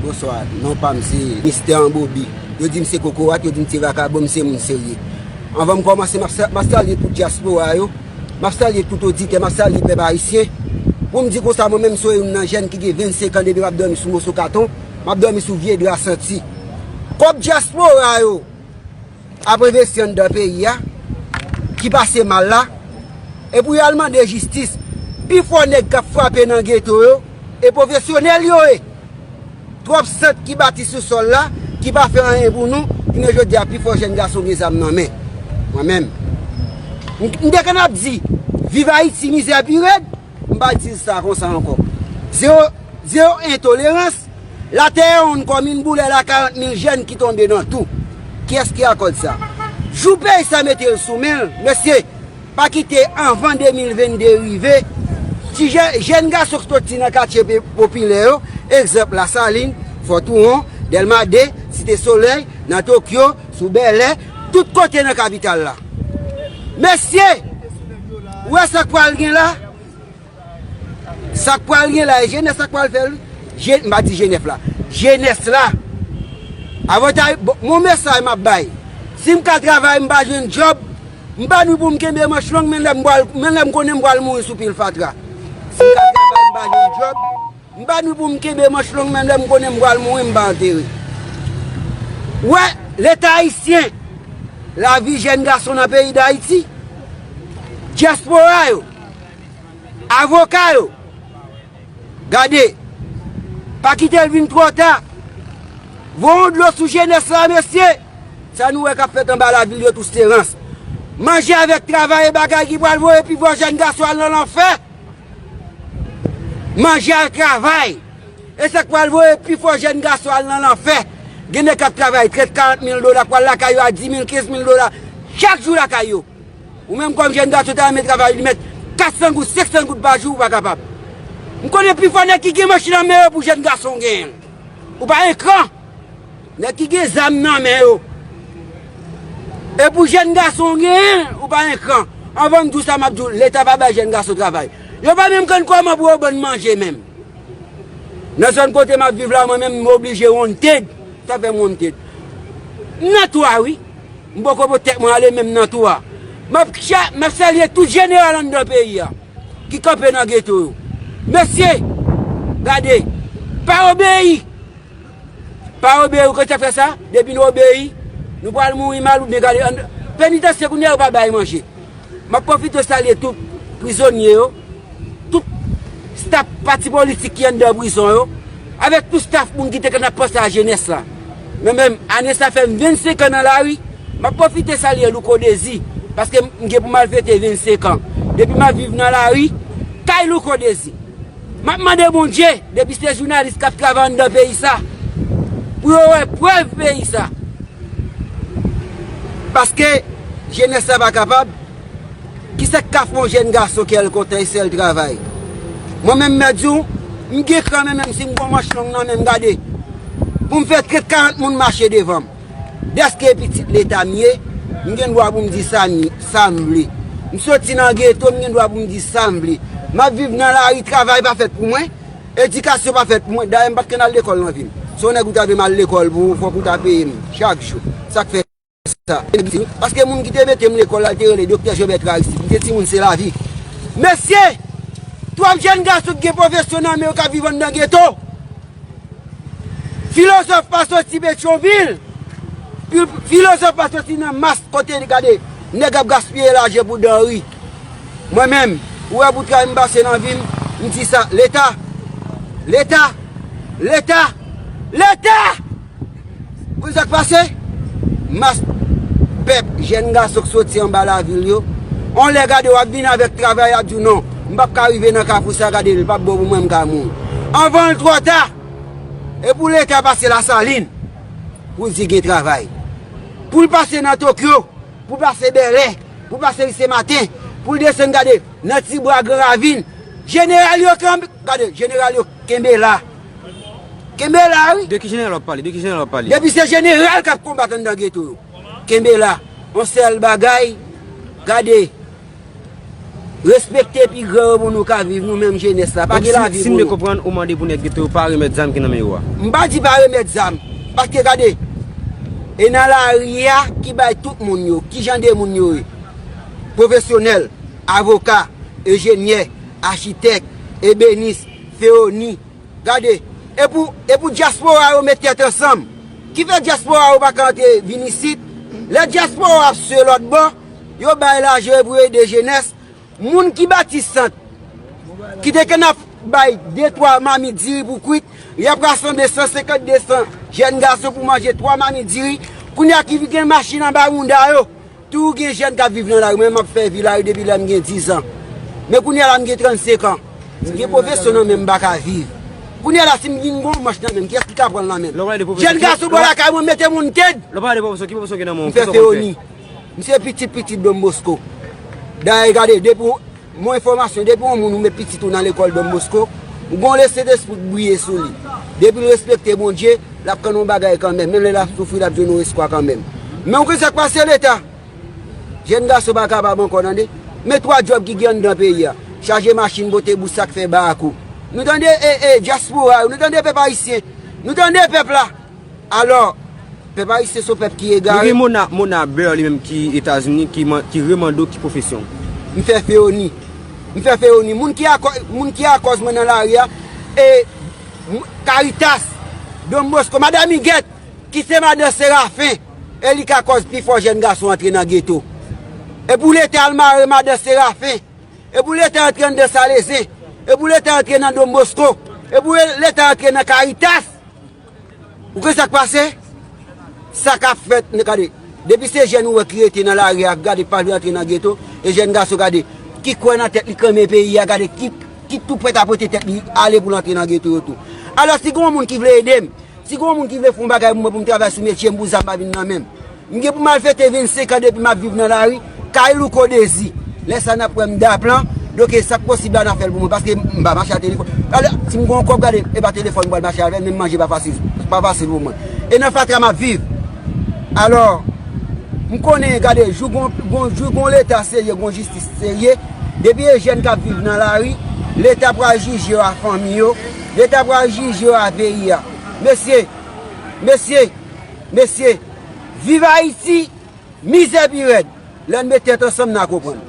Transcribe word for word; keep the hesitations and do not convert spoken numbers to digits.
Bonswa, non pa m se Mistè Anbobi. Yo di m se kokorat, yo di m se vakabon, m se moun serye. Anvan m kòmanse, m ap sa- m ap salye tout dyaspora yo, m ap salye tout oditè, m ap salye pèp ayisyen. Pou m di konsa, mwen menm m se youn nan jèn ki gen vennsenk an depi m ap dòmi sou moso katon, m ap dòmi sou vye dra santi. Kòb dyaspora yo ap envesti anndan peyi a, ki pase mal la, e pou y al mande jistis. Pifò nèg k ap frape nan geto yo, e pwofesyonèl yo ye. Twòp sant ki bati sou sòl la, ki pa fè anyen pou nou, jounen jodi a, pifò jèn gason gen zam nan men. Mwen menm, m m te konn ap di, viv Ayiti, mizè pi rèd, m pa di l sa konsa ankò. Zewo, zewo entolerans, latè yon komin boulè la, karant mil jèn ki tonbe nan twou. Kiyès ki akòz sa? Jou peyi sa mete l sou men l, mesye, pa kite anvan de mil vennde rive, ti jè- jèn gason k soti nan katye pe- popilè yo, egzanp, Lasalin, Fò Touwon, Dèlma de, Site Solèy, nan Tokyo, sou Bèlè, tout kote nan kapital la. Mesye, ou wè sa k pral gen la? Sa k pral gen la, e jenès la k pral fè l. Je- m pa di jenès la. Jenès la. Avantay, bon, mon mesaj m ap bay. Si m ka travay, m pa jwenn djòb, m pa ni pou m kenbe manch long, men lè m pral, men lè m konnen m pral mouri sou pil fatra. Si m ka travay, m pa jwenn djòb, m pa ni pou m kenbe manch long, men lè m konnen m pral mouri, m pa antere. Wè, Leta ayisyen, lavi jèn gason nan peyi Dayiti, dyaspora yo, avoka yo, gade, pa kite l vin twò ta. Voye yon dlo sou jenès la, mesye. Sa nou wè k ap fèt anba lavil yo, tou se rans. Manje avèk travay e bagay ki pral voye pifò jèn gason al nan lanfè. Manje ak travay. E sa k pral voye pifò jèn gason al nan lanfè. Gen nèg k ap travay trèt, karant mil dola, k pral lakay yo a dis mil, kenz mil dola chak jou lakay yo. Ou menm kòm jèn gason ta renmen travay, li mèt kat san goud, senk san goud pa jou, ou pa kapab. M konnen pifò nèg ki gen machin nan men yo pou jèn gason genyen l. Ou pa ekran. Nèg ki gen zam nan men yo. E pou jèn gason genyen l, ou pa ekran. Anvan m di w sa, m ap di w, Leta pa bay jèn gason travay. Yo pa menm konn kòman pou yo ban n manje menm. Nan zòn kote m ap viv la, mwen menm, m oblije wanted. Sa fè m wanted. M nan twou a, wi. M poko pote tèt mwen ale menm nan twou a. M ap cha- m ap salye tout jeneral anndan peyi a ki kanpe nan geto yo. Mesye, gade, pa obeyi. Pa obeyi, ou konn sa k fè sa? Depi nou obeyi, nou pral mouri mal oubyen gade, ann- penitansye kounye a yo pa bay manje. M ap pwofite salye tout prizonye yo, tout staf pati politik ki anndan prizon yo, avèk tout staf moun ki te konn ap panse a jenès la. Mwen menm, ane sa fè m vennsenk an nan lari, m ap pwofite salye Louko Dezi, paske m gen pou m al fete vennsenk an. Depi m ap viv nan lari, kay Louko Dezi. M ap mande Bondye, depi se jounalis k ap travay anndan peyi sa, pou yo wè prèv peyi sa. Paske jenès la pa kapab. Kisa k ka fè yon jèn gason kè l kontan e sèl travay? Mwen menm, m mèt di w, m gen kran men, menm si m gon manch long nan men m, gade. Pou m fè trèt, karant moun mache devan m. Dèske e pitit Leta m ye, m gen dwa pou m di sa m, sa m vle. M soti nan geto, m gen dwa pou m di sa m vle. M ap viv nan lari, travay pa fèt pou mwen, edikasyon pa fèt pou mwen. Dayè, m pa t konn al lekòl nan vi m. Se yon nèg ou ta vle m al lekòl pou ou, fòk ou ta peye m chak jou. Sa k fè sa? Paske moun ki te mete m lekòl la, li te rele Doktè Jobèt Aristid. M te timoun, se lavi. Mesye, twòp jèn gason ki gen pwofesyon nan men yo k ap viv anndan geto. Filozòf pa soti Petyonvil. Fil- Filozòf pa soti nan mas kote li gade nèg ap gaspiye lajan pou danri. Mwen menm, ou wè bout kay m pase nan vi m, m di sa, Leta, Leta, Leta, Leta! Ou konn sa k pase? Mas pèp, jèn gason k soti anba lavil yo, on lè gade w ap vin avèk travay, y ap di w non, m p ap ka rive nan kafou sa, gade l p ap bon pou mwen, m ka mouri. Anvan l twò ta, e pou Leta pase Lasalin, pou l di gen travay. Pou l pase nan Tokyo, pou l pase Bèlè, pou l pase Lise Maten, pou l desann gade nan Tibwa, Gran Ravin. Jeneral yo kanpe, gade, jeneral yo kenbe la. Kenbe la, wi. De ki jeneral w ap pale? De ki jeneral w ap pale? Depi se jeneral k ap konbat anndan geto yo, kenbe la. On sèl bagay, gade. Respekte pi gran yo pou nou ka viv, nou menm jenès la. Pa gen lavi pou nou. Si m byen konprann, ou mande pou nèg geto yo pa remèt zam ki nan men yo a. M pa di pa remèt zam. Paske gade, e nan lari a ki bay tout moun yo, ki jan de moun yo ye. Pwofesyonèl, avoka, enjenyè, achitèk, ebenis, fewoni. Gade, e pou, e pou dyaspora yo met tèt ansanm. Ki fè dyaspora yo pa ka antre vin isit? Lè dyaspora ap swe lòt bò, yo bay lajan pou ede jenès. Moun ki bati sant, ki te konn ap bay de twa mamit diri pou kwit, y ap rasanble san senkant, de san jèn gason pou manje twa mamit diri. Kounye a ki gen machin anba bounda yo, tou gen jèn k ap viv nan lari. Mwen, m ap fè vi lari depi lè m gen diz an. Men kounye a la, m gen trannsenk an. M gen pwofesyon nan men m, m pa ka viv. Kounye a la, si m vin gen yon manch nan men m, kiyès ki ka pran l nan men m? Lè w pale de pwofesyon, jèn gason bò lakay mwen, mete moun kèd. Lè w pale de pwofesyon, ki pwofesyon w gen nan men w? M fè fewoni. M se pitit pitit Don Bosco. Dayè, gade, depi w, mon enfòmasyon, depi yon moun ou met pitit ou nan lekòl Don Bosco, ou gon Lesentespri k briye sou li. Depi l respekte Bondye, l ap konn yon bagay kanmenm. Menm lè l ap soufri, l ap jwenn yon espwa kanmenm. Men ou konn sa k pase Leta? Jèn gason pa kapab ankò, tande. Men twa djòb ki gen anndan peyi a. Chaje machin, pote bous ak fè barakou. Nou tande, e, e, dyaspora yo, nou tande pèp ayisyen. Nou tande pèp la. Alò, pèp ayisyen se yon pèp ki egare. Nou gen Mona, Mona Beurre li menm ki Etazini, ki, man- ki remande w ki pwofesyon. M fè fewoni. M fè fewoni. Moun ki akò-, moun ki akòz mwen nan lari a, e m- Caritas, Don Bosco, Madan Igèt, ki se madan Serafen, e li ka kòz pifò jèn gason antre nan geto. E pou Leta al mare madan Serafen, e pou Leta antre anndan Salezen, e pou Leta antre nan Don Bosco, e pou Leta antre nan Caritas. Ou konn sa k pase? Sa k ap fèt, n- gade, depi se jèn ou wè ki rete nan lari a, gade, pa vle antre nan geto, e jèn gason, gade, ki kwè nan tèt li, k renmen peyi a, gade, ki, ki tou prèt a pote tèt li ale pou l antre nan geto yo tou. Alò, si gen yon moun ki vle ede m, si gen yon moun ki vle fè yon bagay pou mwen, pou m travay sou metye m, pou zam pa vin nan men m, m gen pou m al fete vennsenk an depi m ap viv nan lari, kay Louko Dezi. Lè sa n ap wè m da plan, donk e sa k posib la n a fè l pou mwen, paske m pa mache a telefòn. Alò, si m gen yon kòb, gade, e pa telefòn m pral mache avè l, menm manje pa fasil, pa fasil pou mwen. E nan fatra m ap viv. Alò, m konnen, gade, jou gon, gon, jou gon Leta serye, gon jistis serye, depi e jèn k ap viv nan lari, Leta pral jije yo a fanmi yo, Leta pral jije yo a peyi a. Mesye, mesye, mesye, viv Ayiti, mizè pi rèd. Lè n met tèt ansanm, n a konprann.